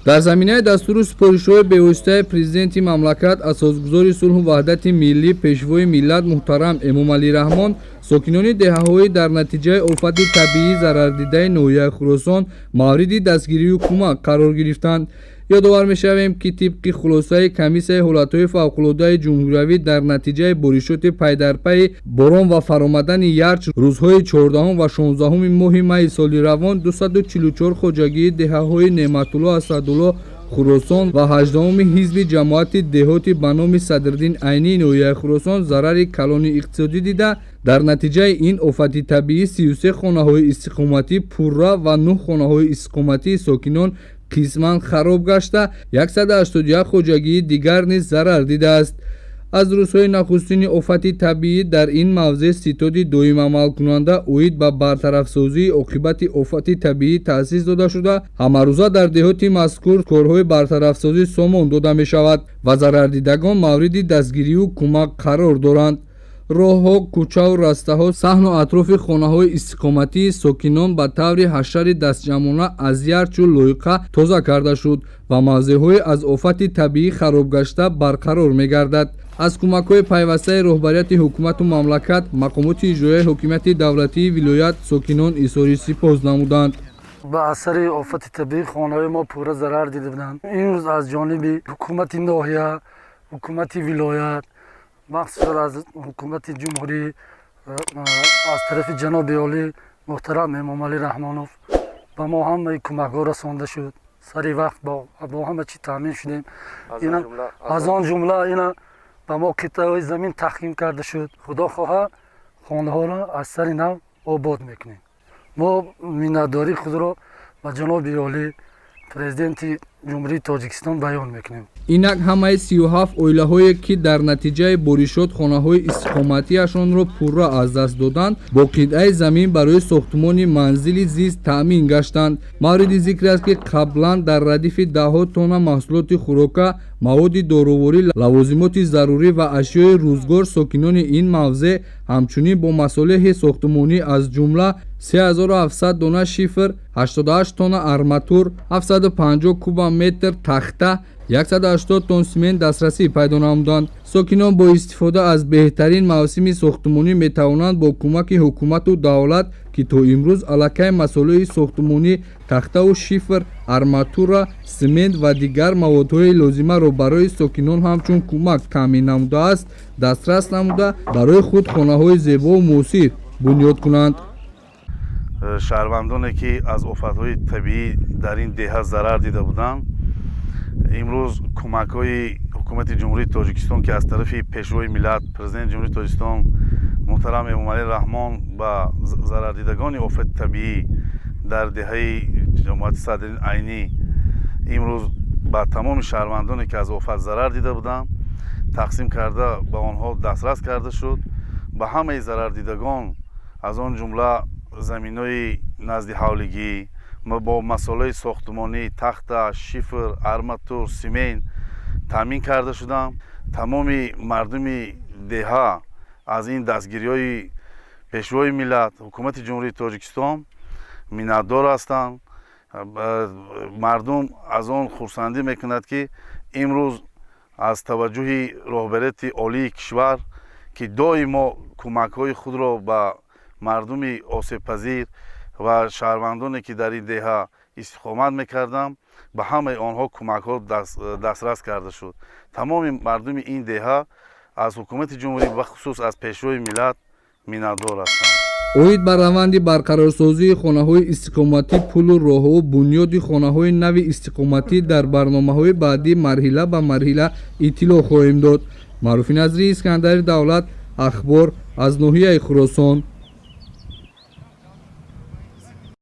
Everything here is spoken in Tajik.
Дар заминаи дастуру супоришҳои бевоситаи президенти мамлакат, асосгузори сулҳу ваҳдати миллӣ, пешвои миллат муҳтарам Эмомалӣ Раҳмон, сокинони деҳаҳои дар натиҷаи офати табиӣ зарардидаи ноҳияи Хуросон мавриди дастгирию кӯмак қарор гирифтанд. Ёдовар мешавем, ки тибқи хулосаи комиссияи ҳолатҳои фавқулодаи ҷумҳуриявӣ, дар натиҷаи боришоти пайдарпайи борон ва фаромадани ярч рӯзҳои 14 ва 16 моҳи майи соли равон 244 хоҷагии деҳаҳои Неъматулло, Асадулло, Хуросон ва 18-уми ҳизби ҷамоати деҳоти ба номи Садриддин Айнии ноҳияи Хуросон зарари калони иқтисодӣ дида, дар натиҷаи ин офати табиӣ 33 хонаҳои истиқоматӣ пурра ва 9 хонаҳои истиқоматии сокинон қисман хароб гашта, 181 хоҷагии дигар низ зарар дидааст. Аз рӯзҳои нахустини офати табиӣ дар ин мавзеъ ситоди доимамалкунанда оид ба бартарафсозии оқибати офати табиӣ таъсис дода шуда, ҳамарӯза дар деҳоти мазкур корҳои бартарафсозӣ сомон дода мешавад ва зарардидагон мавриди дастгирию кӯмак қарор доранд. Роҳҳо, кӯчаву растаҳо, саҳну атрофи хонаҳои истиқоматии сокинон ба таври ҳашари дастҷамъона аз ярчу лоиқа тоза карда шуд ва мавзеъҳои аз офати табиӣ харобгашта барқарор мегардад. Аз кӯмакҳои пайвастаи роҳбарияти ҳукумату мамлакат, мақомоти иҷроияи ҳокимияти давлатии вилоят сокинон изҳори сипос намуданд. Ба асари офати табиӣ хонаҳои мо пурра зарар дида буданд. Имрӯз аз ҷониби ҳукумати ноҳия, ҳукумати вилоят, махсусан аз ҳукумати ҷумҳурӣ, аз тарафи ҷаноби олӣ муҳтарам Эмомалӣ Раҳмонов ба мо ҳамаи кӯмакҳо расонда шуд. Сари вақт бо ҳама чӣ таъмин шудем. Аз он ҷумла ина ба мо қитъаҳои замин тақсим карда шуд. Худо хоҳа, хонаҳоро аз сари нав обод мекунем. Мо миннатдории худро ба ҷаноби олӣ, президенти Ҷумҳурии Тоҷикистон баён мекунем. Инак, ҳамаи 37 оилаҳое, ки дар натиҷаи боришот хонаҳои истиқоматиашонро пурра аз даст доданд, бо қитъаи замин барои сохтмони манзили зист таъмин гаштанд. Мавриди зикр аст, ки қаблан дар радифи даҳҳо тонна маҳсулоти хӯрока, маводи доруворӣ, лавозимоти зарурӣ ва ашёи рӯзгор сокинони ин мавзеъ ҳамчунин бо масолеҳи сохтмонӣ, аз ҷумла 3700 дона шифр, 88 тонна арматур, 750 куба метр тахта, 180 тонн симент дастрасӣ пайдо намуданд. Сокинон бо истифода аз беҳтарин мавсими сохтмонӣ метавонанд бо кӯмаки ҳукумату давлат, ки то имрӯз аллакай масолеҳи сохтмонӣ, тахтаву шифр, арматура, симент ва дигар маводҳои лозимаро барои сокинон ҳамчун кӯмак таъмин намудааст, дастрас намуда, барои худ хонаҳои зебову муосир бунёд кунанд. Шаҳрвандоне, ки аз офатҳои табиӣ дар ин деҳа зарар дида буданд, имрӯз кӯмакҳои ҳукумати Ҷумҳурии Тоҷикистон, ки аз тарафи пешвои миллат, президенти Ҷумҳурии Тоҷикистон муҳтарам Эмомалӣ Раҳмон ба зарардидагони офати табиӣ дар деҳаи ҷамоати Садриддин Айнӣ имрӯз ба тамоми шаҳрвандоне, ки аз офат зарар дида буданд, тақсим карда, ба онҳо дастрас карда шуд. Ба ҳамаи зарардидагон, аз он ҷумла заминҳои назди ҳавлигӣ бо масолеҳи сохтмонӣ, тахта, шифр, арматур, симент таъмин карда шуданд. Тамоми мардуми деҳа аз ин дастгириҳои пешвои миллат, ҳукумати Ҷумҳурии Тоҷикистон миннатдор ҳастанд. Мардум аз он хурсандӣ мекунад, ки имрӯз аз таваҷҷӯҳи роҳбарияти олии кишвар, ки доимо кӯмакҳои худро ба мардуми осебпазир ва шаҳрвандоне, ки дар ин деҳа истиқомат мекарданд, ба ҳамаи онҳо кӯмакҳо дастрас карда шуд. Тамоми мардуми ин деҳа аз ҳукумати ҷумҳурӣ, бахусус аз пешвои миллат миннатдор ҳастанд. Оид ба раванди барқарорсозии хонаҳои истиқоматӣ, пулу роҳҳо, бунёди хонаҳои нави истиқоматӣ дар барномаҳои баъдӣ марҳила ба марҳила иттилоъ хоҳем дод. Маъруфи Назрӣ, Искандари Давлат, Ахбор аз ноҳияи Хуросон.